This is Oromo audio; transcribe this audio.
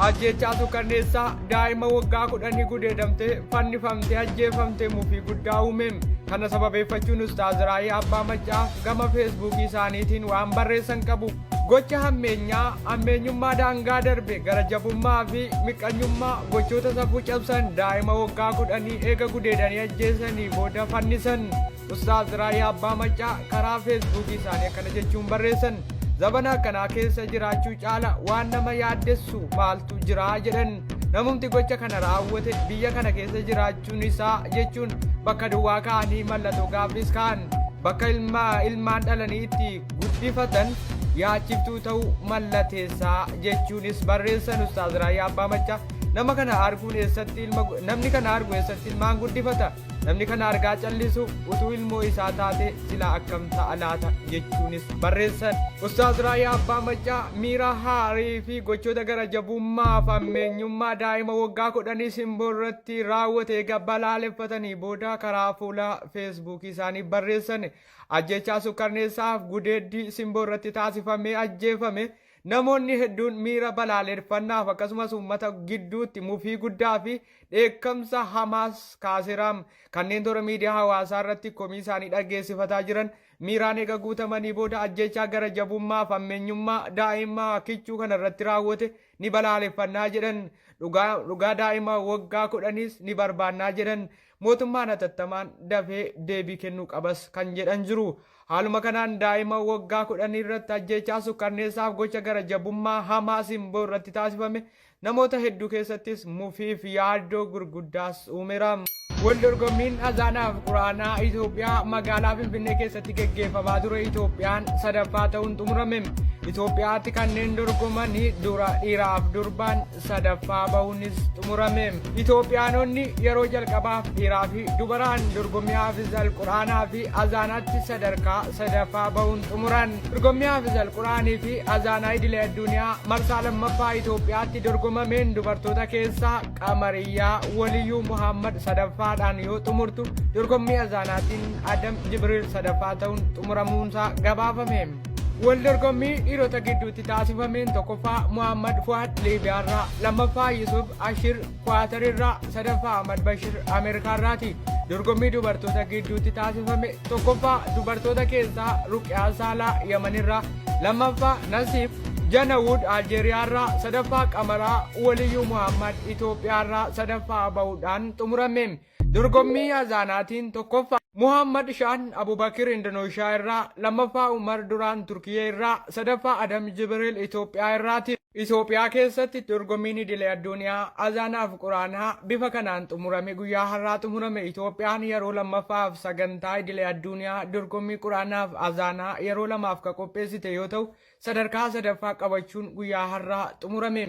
Ajjeechaa suukanneessaa daa'ima waggaa 10 gudeedamtee fannifamtee ajjeefamte mufii guddaa uume. Kana sababeeffachuun Ustaaz Raayyaa Abbaa Maccaa gama Feesbuukii isaaniitiin waan barreessan qabu. Gocha hammeenyaa, hammeenyummaa daangaa darbe, gara jabummaa fi miqqanyummaa gochoota safuu cabsan daa'ima waggaa 10 eega gudeedanii ajjeesanii booda fannisan. Ustaaz Raayyaa Abbaa Maccaa karaa Feesbuukii isaanii akkana jechuun barreessan. Zabana akkanaa keessa jiraachuu caala waan nama yaaddessu maaltu jira jedhan. Namumti gocha kana raawwate biyya kana keessa jiraachuun isaa jechuun bakka duwwaa kaa'anii mallatoo gaaffiis kaa'an. Bakka ilmaan dhalanii itti guddifatan yaachiftuu ta'uu mallateessaa jechuunis barreessan Ustaaz Raayyaa Abbaa Maccaa. Nama kana arguun eessatti ilma namni kana argu eessatti ilmaan guddifata? Namni kana argaa callisu utuu ilmoo isaa taate silaa akkam ta'a laata jechuunis barreessan. Ustaaz Raayyaa Abbaa Maccaa miira haarii fi gochoota gara jabummaa fi hammeenyummaa daa'ima waggaa 10 Simboo irratti raawwate eega balaaleffatanii booda karaa fuula Feesbuukii isaanii barreessan. Ajjeechaa sukkanneessaaf gudeeddii Simboo irratti taasifamee ajjeefame Namoonni hedduun miira balaaleffannaaf akkasumas uummata gidduutti mufii guddaa fi dheekkamsa hamaas kaaseera. Kanneen toora miidiyaa hawaasaa irratti komii isaanii dhageessifataa jiran miiraan eega guutamanii booda ajjeechaa gara jabummaa fi hammeenyummaa daa'ima kichuu kana irratti raawwate ni balaaleffannaa jedhan. Dhugaa daa'ima waggaa 10s ni barbaannaa jedhan. Mootummaan hatattamaan dafee deebii kennuu qabas kan jedhan jiru. Haaluma kanaan daa'ima waggaa 10 irratti ajjeechaa sukkanneessaaf gocha gara jabummaa hamaa Simboo irratti taasifame namoota hedduu keessattis mufiif yaaddoo gurguddaas uumeera. Waldorgommiin Azaanaaf Qur'aanaa Itoophiyaa magaalaa Finfinnee keessatti geggeeffamaa ture Itoophiyaan sadaffaa ta'uun xumurame. Itoophiyaatti kanneen dorgoman dura dhiiraaf durbaan sadaffaa bahuunis xumurame. Itoophiyaanonni yeroo jalqabaaf dhiiraa fi dubaraan dorgommii Haafiz Al-Qur'aanaa fi Azaanaatti sadarkaa sadaffaa bahuun xumuran. Dorgommii Haafiz Al-Qur'aanii fi Azaanaa Idilee Addunyaa marsaa lammaffaa Itoophiyaatti dorgomameen dubartoota keessaa Qamariyyaa Waliyyuu Muhammad sadaffaadhaan yoo xumurtu dorgommii Azaanaatiin Adam Jibriil sadaffaa ta'uun xumuramuunsaa gabaafame. Wal dorgommii dhiirota gidduutti taasifameen tokkoffaa Muhammad Fuad Liibiyaarraa, lammaffaa Yusuf Ashir Kuwaatarirraa, sadaffaa Ahmad Bashir Ameerikaarraati. Dorgommii dubartoota gidduutti taasifame tokkoffaa dubartoota keessaa Ruqiyaa Saalaa Yamanirraa, lammaffaa Nasiif Janawud Aljeeriyaarraa, sadaffaa Qamaraa Waliyyuu Muhammad Itoophiyaarraa sadaffaa bahuudhaan xumurame. Dorgommii Azaanaatiin tokkoffaa Muhaammad Shaan Abubakir Indoneeshiyaa irraa, lammaffaa Umar Duraan Turkiyyee irraa, sadaffaa Adam Jibriil Itoophiyaa irraati. Itoophiyaa keessatti dorgommiin idilee adduniyaa Azaanaaf Quraanaa bifa kanaan xumurame guyyaa har'aa xumurame. Itoophiyaan yeroo lammaffaaf sagantaa idilee adduniyaa dorgommii Quraanaaf Azaanaa yeroo lamaaf ka qopheessite yoo ta'u, sadarkaa sadaffaa qabachuun guyyaa har'aa xumurame.